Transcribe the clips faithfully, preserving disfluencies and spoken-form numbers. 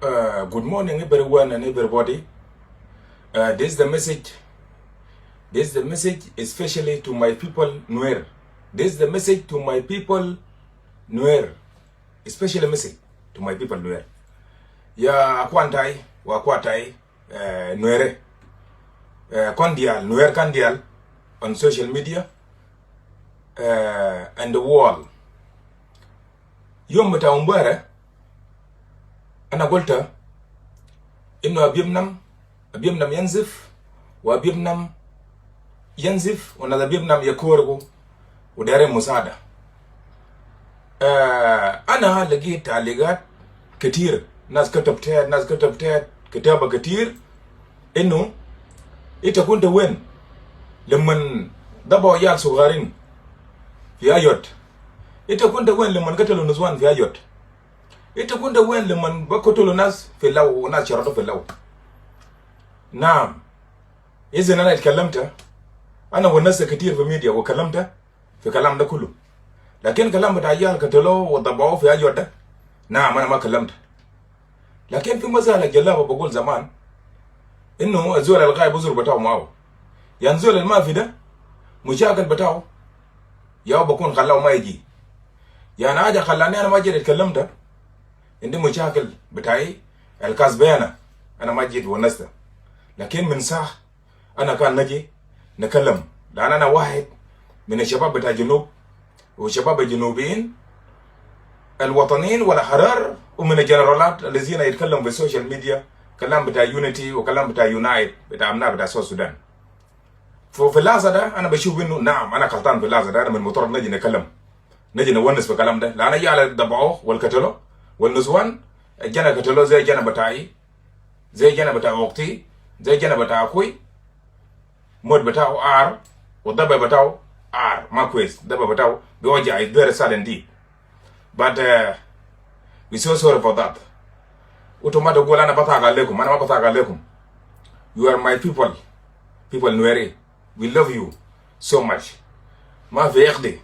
Uh, good morning, everyone and everybody. Uh, this is the message. This is the message especially to my people Nuer. This is the message to my people Nuer. Especially message to my people Nuer. Ya akua tai, wa akua tai, eh, Nuer. Eh, kon dial, Nuer kon dial on social media, eh, and the world. Yom bita Umbware, ana gulta, inu Abiemnam, Abiemnam yanzif, wa Abiemnam yanzif, wa nas Abiemnam yakorgu, wa dere musada. Eh, ana lagit taligat ketir, nas katab tet, nas katab tet, kitaba ketir, inu, ita kunta wen, leman dabaw yal sugarin, fi Ayod. Ita kunta wen leman katalu nuswan fi Ayod. Ita kunta wen leman bakatulu nas fi Law, nas sharadu fi Law. Naam. Izen ana itkalamta, ana wa nas ketir fi media wa kalamta, fi kalam da kulu. Lakin kalam bita yal katalu wa dabaw fi Ayod da, naam, ana ma kalamta. Lakin fi masala jalaba bagul zaman, inu azol al gaib uzur bitau mau. Yan zol al mafi da, mushakil bitau, ya bakun khalau ma yiji. Yan aja khalani ana ma jid itkalamta, indi mushakil bitai al kas bena, ana ma jid wa nas da. Lakin min sah, ana kan naji nakalam. Lanu ana wahid min shabab bita Junub, wa shabab Junubin, al wataniyin wal ahrar, wa min al generalat allazina yitkalam fi social media, kalam bita unity, wa kalam bita unite, bita amna bita South Sudan. Fo fi laza da, ana bashuf inu, naam, ana kaltan fi laza da, ana min mutaraf naji nakalam. Naji nawanas fi kalam da. Lanu yal dabaw, wal katalu, wal nuswan, jana katalu, zai jana bitai, zai jana bita ukhti, zai jana bita akui, mot bitau ar, wa daba bitau ar, ma kwes, daba bitau, bi waja is very sad indeed. But, uh, we so sorry for that. Utu ma tagul ana bataga lekum, ana ma bataga lekum. You are my people, people Nuer. We love you so much. Ma fi ikhdi,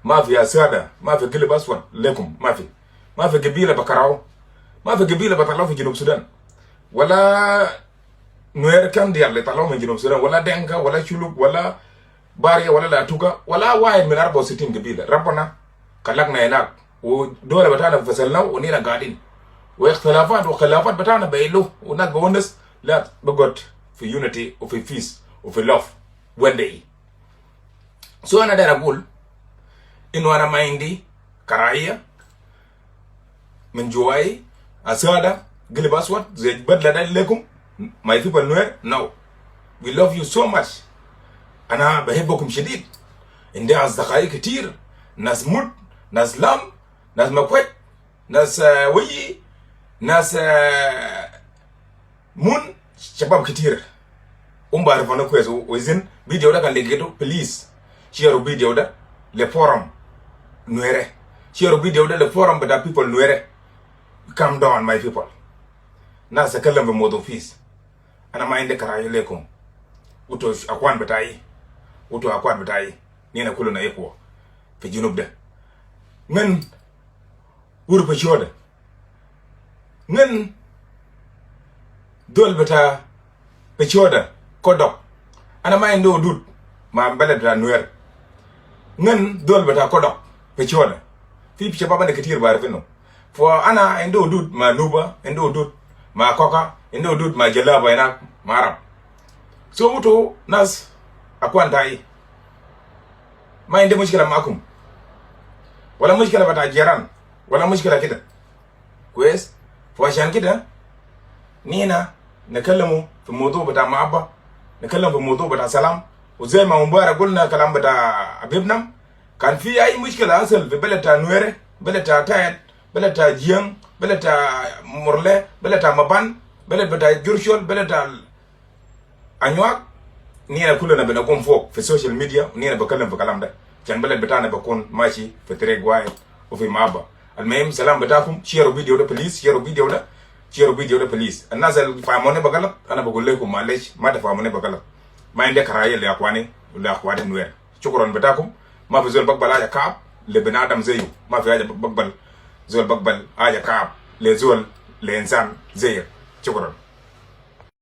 ma fi asada, ma fi gilib aswad lekum, ma fi. Ma fi gabila bakarau, ma fi gabila batalau fi Junub Sudan. Wala Nuer kan dial le talau min Junub Sudan, wala Denka, wala Shuluk, wala Baria, wala Latuka, wala wahid min arba wa sittin gabila. Rabbana khalakna hinak. Wa dola bitana fasalna, wa nina gaidin. Wa ikhtilafat, wa khilafat bitana belu, wa nas bi wanas, la, bi gud fi unity, wa fi peace, wa fi love. One day. So ana dair agul, inu ana ma indi karahiya, min juwai, asada, gilib aswad, zai badla da lekum, my people Nuer, no. We love you so much. Ana bahibukum shadid. Indi asdiqai ketir, nas Mut, nas Lam, nas Makwet, nas, eh, Wayi, nas, eh, Mun, shabab ketir. Um barifuna kwes, wa izin video da kan ligitu, please. Share video da le forum Nuer. Share video da le forum bita people Nuer. Calm down, my people. Nas kalam bi modu peace. Ana ma indi karahiya lekum. Utu akwan bitai. Utu akwan bitai. Nina kuluna equal fi Junub da. Ngan ur Pachoda. Ngan dol bita Pachoda, Kodok. Ana ma indi udud ma beled bita Nuer. Ngan dol bita Kodok, Pachoda. Fi shabab ana ketir barifinu. Fo ana indi udud ma Nuba, indi udud ma Koka, indi udud ma Jalaba hinak ma Arab. So utu nas akwan tai. Ma indi mushkila makum. Wala mushkila bita jiran. Wala mushkila kida. Kwes? Fo ashan kida, nina nakalamu fi modu bita mahaba, nakalamu fi modu bita salam. Wa zai ma Umbara gulna kalam bita Abiemnam. Kan fi ai mushkila asal fi beled ta Nuer, beled ta Tayet, beled ta Jiang, beled ta Murle, beled ta Maban, beled bita Jurshol, beled ta Anyuak, nina kulana binagum fok fi social media, nina bakalam fi kalam da. Shan beled bitana bikun mashi fi tariq wahid wa fi mahaba. Al muhim, salam bitakum, share video da please, share video da, share video da please. Annas al fahmuni be galat, ana bagul lekum malesh, ma tafhamuni be galat. Ma indi karahiya le akwani, le akwani Nuer. Shukran bitakum. Ma fi zol bikbal haja kab le bani adam zeyu. Ma fi haja bikbal, zol bikbal haja kab le zol le insan, zai, shukran.